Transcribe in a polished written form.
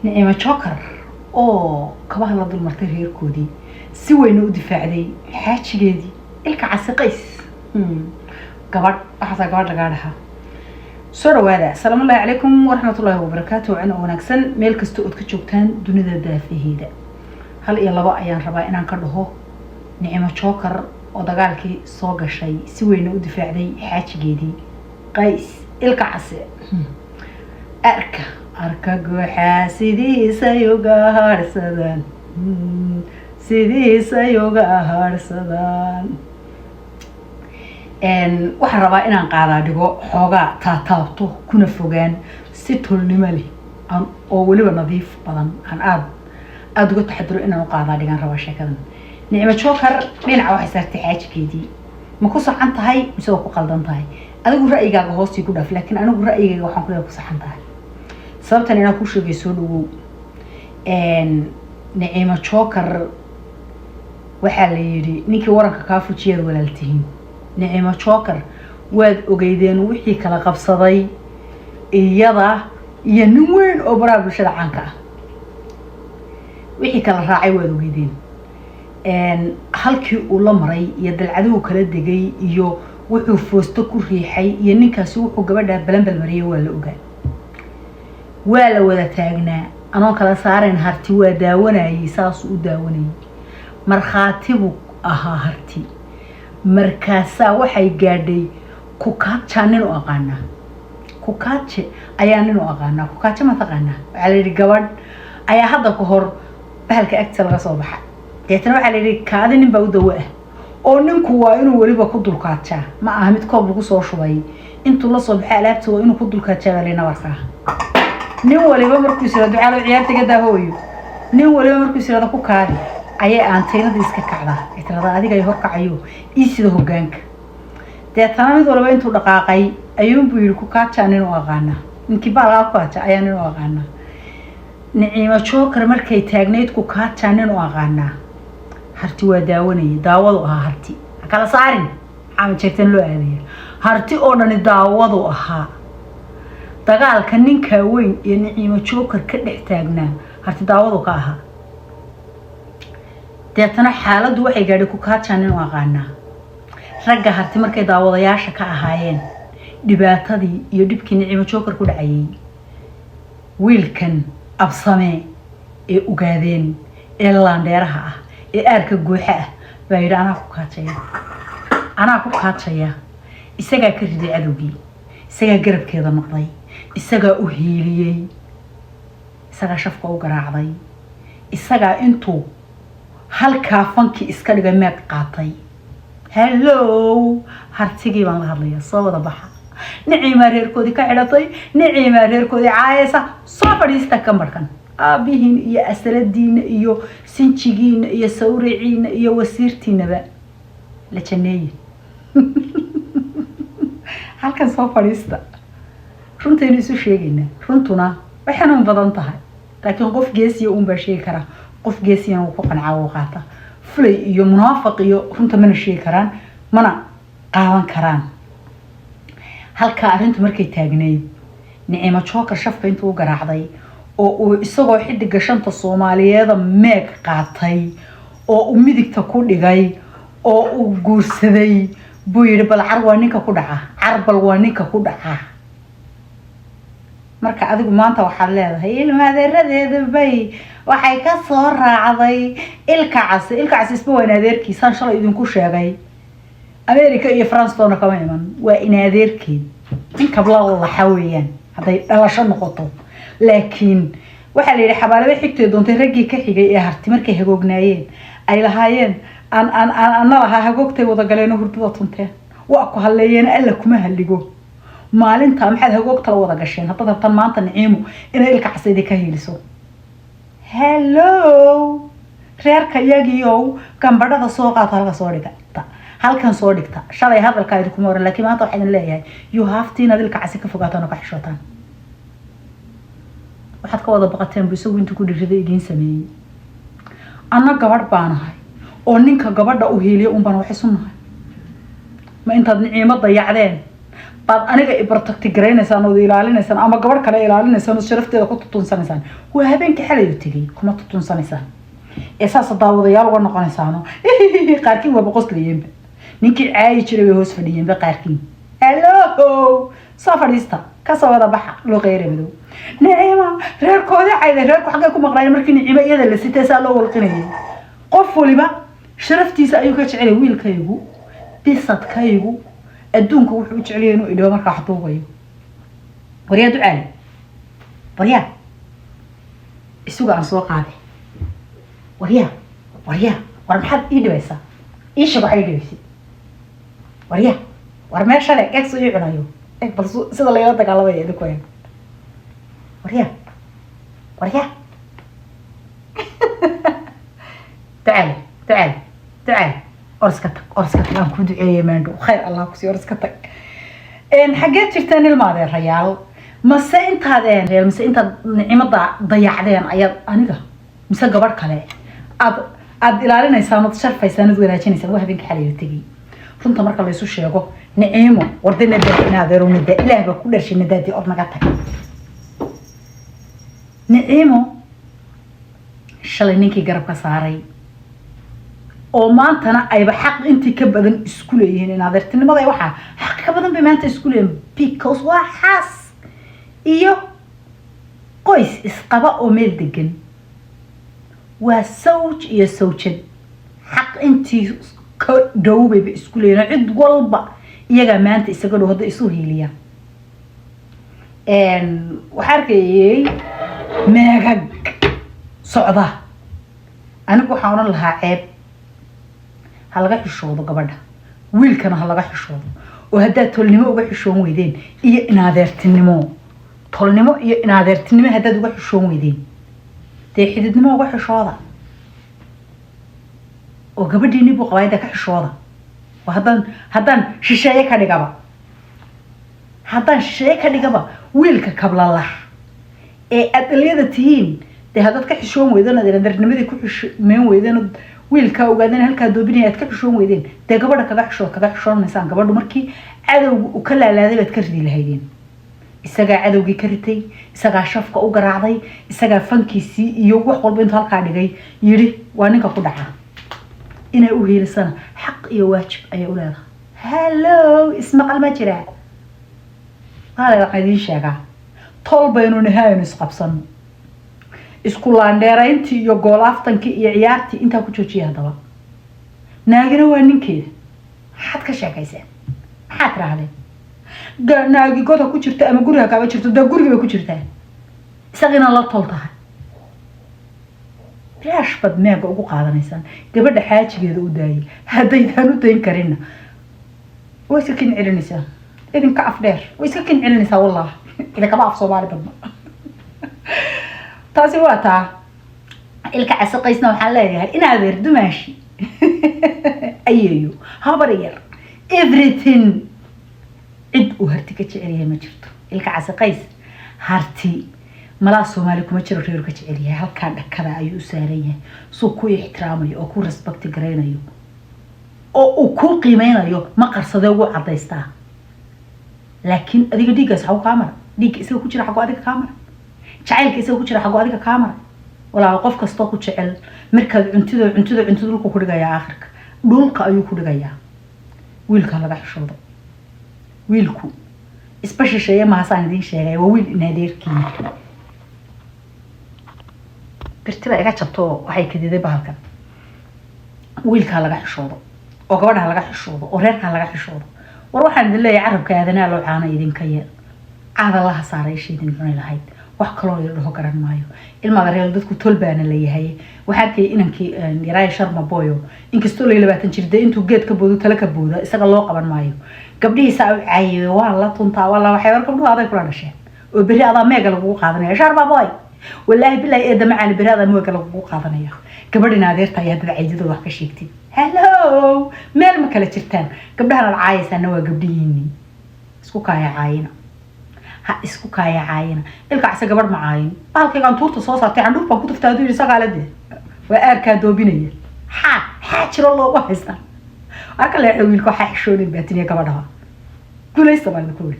Nicimo Joker oo kabaha la dulmartay reerkoodii, si weyna u difaacday xaajigeedii Ilka Casi Qays. Gabadh waxaasaa gabadh lagaa dhahaa. Soo dhawaada. Asalaamu ullahi calaykum waraxmatullaahi wabarakaatu. Wacan oo wanaagsan meel kasta ood ka joogtaan dunida daafaheeda. Hal iyo labo ayaan rabaa inaan ka dhaho Nicimo Joker oo dagaalkii soo gashay, si weyna u difaacday xaajigeedii Qays Ilka Case. Arka arka guuxaa sidiisay uga harsadaan, sidiisay uga harsadaan. Waxaan rabaa inaan qaadaa dhigo xoogaa, taataabto kuna fogaan si tolnimo leh oo weliba nadiif badan, aan aada aada uga taxaduro inaan u qaadaa dhigaan rabaa sheekadan. Nicmo Joker dhinaca waxay saartay xaajigeedii. Ma ku saxan tahay mise waa ku qaldan tahay? Adigu ra'yigaaga hoostii ku dhaaf, laakiin anigu ra'yigayga waxaan ku leeyahay ku saxan tahay. Sababtan inaan ku sheegay, soo dhawow. Nicimo Joker waxaa la yidhi ninkii waranka kaa fujiyaad walaal tihiin. Nicimo Joker waad ogeydeen wixii kala qabsaday iyada iyo nin weyn oo baraha bulshada caanka ah, wixii kala raacay waad ogeydeen, halkii uu la maray iyo dalcaduhu kala degay iyo wuxuu foosto ku riixay iyo ninkaasi wuxuu gabadha balanbal mariyay waa la ogaa, waa la wada taagnaa anoon kala saarayn. Harti waa daawanayay, saasuu u daawanayay, markhaatibuu ahaa Harti. Markaasaa waxay gaadhay kukaajaa nin u aqaanaa, kukaaje ayaa nin u aqaanaa. Kukaaje ma taqaanaa? Waxaa la yidhi gabadh ayaa hadda ka hor bahalka agtiisa laga soo baxa, deetana waxaa la yidhi kaadi nin baa u dawo ah, oo ninku waa inuu weliba ku dulkaajaa. Ma aha mid koob lagu soo shubay intuu la soo baxay alaabta, waa inuu ku dulkaajaa baa layna warkaa. Nin waliba markuu is yirahdo ducaalo ciyaarta ga daahooyo, nin waliba markuu is yirahdo ku kaadi, ayay aanteynadii iska kacdaa, ay tirahdaa adiga ay horkacayo ii sida hoggaanka. Deetana mid waliba intuu dhaqaaqay ayuunbuu yidhi kukaajaa nin u aqaanaa, ninkii baalkaa kukaaja ayaa nin u aqaanaa. Niciimo Joker markay taagnayd kukaajaa nin u aqaanaa, Harti waa daawanayay, daawadu ahaa. Harti ha kala saarin, maxaa jeegtan loo aadaya? Harti oo dhani daawadu ahaa dagaalka ninkaa weyn iyo Niciimo Joker ka dhex taagnaa, Harti daawadu ka ahaa. Deetana xaaladdu waxay gaadhay kukaajaa nin u aqaanaa. Ragga Harti markay daawadayaasha ka ahaayeen dhibaatadii iyo dhibkii Niciimo Joker ku dhacayay, wiilkan Absame ee Ogaadeen ee laandheeraha ah ee aarka guuxa ah baa yidhi anaa ku kaajaya, anaa ku kaajaya. Isagaa ka riday cadowgii, isagaa garabkeeda noqday, isagaa u hiiliyey, isagaa shafka u garaacday, isagaa intuu halkaa fankii iska dhigay meeg qaatay. Hello, Hartigii baan la hadlaya, soo wada baxa. Niciimaa reerkoodii ka xidhatay, Niciimaa reerkoodii caayaysa. Soo fadhiista kambarkan, aabihiin iyo asaladiina iyo sinjigiina iyo sawriciina iyo wasiirtiinaba la janeeye. Halkan soo fadhiista, runtaynu isu sheegaynaa. Runtuna way xanuun badan tahay, laakiin qof geesiya uun baa sheegi karaa. Qof geesiyana wuu ku qancaa, wuu qaata. Fulay iyo munaafiq iyo runta mana sheegi karaan, mana qaadan karaan. Halkaa arrintu markay taagnayd, Nicimo Joker shafka intuu u garaacday oo uu isagoo xidiga shanta Soomaaliyeeda meeg qaatay oo uu midigta ku dhigay oo uu guursaday buu yidhi bal car waa ninka ku dhaca, carbal waa ninka ku dhaca. Marka adigu maanta waxaad leedahay ilma adeeradeeda bay waxay ka soo raacday Ilka Case. Ilka Case isba waa in adeerkii, saan shalay idinku sheegay. America iyo France toona kama iman, waa in adeerkeed, in kabla laxa weeyaan hadday dhalasho noqoto. Laakiin waxaa la yidhi xabaalaba xigtay doontay. Raggii ka xigay ee Harti markay hagoognaayeen ay lahaayeen aan aan aan ana lahaa hagoogtay wada galeeno hurdada tunteen, waa ku halleeyeen. Alla kuma halligo. Maalinta maxaad hagoogta la wada gasheen haddaad rabtaan maanta Niciimo inay Ilka Casaydi ka hiiliso? Hello, reerka iyagiiow, gambadhada soo qaato, halka soo dhigta, halkan soo dhigta. Shalay hadalkaa idinkuma oran, laakiin maanta waxaa idin leeyahay you have to inaad Ilka Casi ka fogaataan oo ka xishootaan. Waxaad ka wada baqateen bu isagu intuu ku dhiriday idiin sameeyey. Anna gabadh baanahay oo ninka gabadha u hiiliya un baan wax isu nahay. Ma intaad Niciimo dayacdeen Baad aniga i protect garaynaysaan ood ilaalinaysaan, ama gabadh kale ilaalinaysaan ood sharafteeda ku tutunsanaysaan. Waa habeenkii xalayo tegay, kuma tutunsanaysaan ee saasa daawadayaal uga noqonaysaano. Qaarkiin waaba qoslayeenba, ninkii caayi jiray bay hoos fadhiyeenba qaarkiin. Hello, soo fadhiista, kasoo wada baxa luuqeyre madow. Nicima reerkoodii cayday, reerku xaggay ku maqlaayeen markii Nicimo iyada la sitay saa loo walqinayay? Qof waliba sharaftiisa ayuu ka jecelay. Wiilkaygu, bisadkaygu, adduunka wuxuu u jecelyahay inuu idhibo markaa wax duubayo. Waryaa ducaali, waryaa, isuga aan soo qaaday. Waryaa, waryaa, war maxaad ii dhibaysaa? Ii sheeg waxaa ii dhibaysay. Waryaa, war meeshale eegsu ii cunayo. Eeg bal sida layla dagaalamaya idinku. Eeg, waryaa, waryaa, ducaali, ducaali, ducaali, or iska tag, or iska tag, aan ku duceeyey maandhow. Khayr Allah kusii, or iska tag. Xaggeed jirteen, ilma adeerayaal? Mase intaadeen, mise intaad nicimada dayacdeen ayaad aniga mise gabadh kale aad ilaalinaysaan ood sharfaysaan ood wanaajinaysaan? Waa habeenka xalayo tegay. Runta marka laysu sheego, Niciimo warda nadaa, ina adeerow nadaa, Ilaah baa ku dharshay, nadaadii, or naga tag. Niciimo shalay ninkii garabka saaray oo maantana ayba xaq intii ka badan isku leeyihiin, in adeertinimada waxaa xaq ka badan bay maanta isku leeyihiin, because waa xaas iyo qoys isqaba oo meel degan, waa sawj iyo sawjad. Xaq intii ka dhow bayba isku leeyihiin, cid walba iyagaa maanta isaga dhow hadda isu hiiliyaan. Waxaa arkayay meegag socda. Anigu waxaan odhan lahaa, ceeb ha laga xishoodo gabadha, wiilkana ha laga xishoodo. Oo haddaad tolnimo uga xishoon weydeen iyo inadeertinimo, tolnimo iyo inadeertinimo haddaad uga xishoon weydeen, dee xididnimo uga xishooda. Oo gabadhiini buu qabaa, dee ka xishooda. Oo haddaan shisheeye ka dhigaba, haddaan shisheeye ka dhigaba, wiilka kablalax ee aad dhalinyada tihiin, dee haddaad ka xishoon weydeen, aad inadeernimadii ku xishmeyn weydeen, ood wiilkaa ogaadeen halkaa doobinaya aad ka xishoon weydeen, dee gabadha kaga xishood, kaga xishoonaysaan. Gabadhu markii cadowga uu ka laalaaday baad ka ridi lahaydeen. Isagaa cadowgii ka ritay, isagaa shafka u garaacday, isagaa fankiisii iyo wax walba intuu halkaa dhigay yidhi waa ninka ku dhaca. Inay u hiilisana xaq iyo waajib ayay u leedahay. Hello, ismaqal ma jiraa? Walaalayaal, waxaan idiin sheegaa, tol baynu nahay, aynu isqabsano. Isku laandheerayntii iyo goolaaftankii iyo ciyaartii intaa ku joojiya. Haddaba naagina waa ninkeeda. Maxaad ka sheekayseen? Maxaad tirahdeen? Naagi goda ku jirta ama guriga kaaga jirto, dee guriga bay ku jirtaa, isagina la tol tahay. Bilaash baad meega ugu qaadanaysaan. Gabadha xaajigeeda u daayay. Haddaydaan u dayn karinna, way iska kin celinaysaa. Idinka af dheer, way iska kin celinaysaa. Wallah, idinkama af Soomaali badna. Taasi waa taa. Ilka casaqaysna waxaan leeyahay, in adeer, dumaashi, ayeeyo, habar yar, everything, cid uu Harti ka jecel yahay ma jirto. Ilka Casaqays Harti malaa Soomaali kuma jiro reeru ka jecel yahay. Halkaa dhakada ayuu u saaran yahay, suu ku ixtiraamayo oo ku respect garaynayo oo uu ku qiimeynayo. Ma qarsadee, ugu cadaystaa. Laakiin adiga dhiiggaas xagu kaa mara? Dhiigga isaga ku jira xagu adiga kaa mara? Jacaylka isaga ku jira xagu adiga kaa mara? Walaal, qof kastoo ku jecel markaad cuntido, cuntido, cuntido, dhulka ku dhigayaa, aakhirka dhulka ayuu ku dhigayaa. Wiilka laga xishoodo. Wiilku isba shisheeye mahasaan idiin sheegay, waa wiil inadeerkiina. Birti baa iga jabto oo waxay kadiday bahalkan. Wiilkaa laga xishoodo oo gabadha laga xishoodo oo reerkaa laga xishoodo. War waxaan idin leeyahay, carabka aadanaa loo caano idinka yeel, caada laha saaray isha idin cuni lahayd. Wax kaloo idin dhaho garan maayo. Ilmaada reer, dadku tol baana la yahay. Waxaa arkayay inankii yaraaya Sharma Boyo, inkastoo lay 20 jir, dee intuu geed ka boodo tala ka booda, isaga loo qaban maayo. Gabdhihiisaa u caayay, waa la tuntaa, waa la waxay. War gabdhuhu aday kula dhasheen oo berri adaa meega lagugu qaadanaya. Sharma Boy, wallaahi bilahi, eedda macaani, berri adaa meega lagugu qaadanaya. Gabadhina adeerta ayaa dad caydadooda wax ka sheegtid. Hello, meel ma kala jirtaan. Gabdhahan aad caayaysaana waa gabdhihiinii. Isku kaaya caayina, ha isku kaaya caayina. Ilka Case gabadh ma caayin. Bahalkaygaan tuurta soo saartay, candhuuf baan ku tuftaa hadduu yidhi, sagaale dee waa aarkaa doobinaya. Xaa xaa jiro loogu haystaa? Arka leexda wiilka, waxaa xishoonin baatiniya gabadhaha. Guulaysta baan idinku wiri.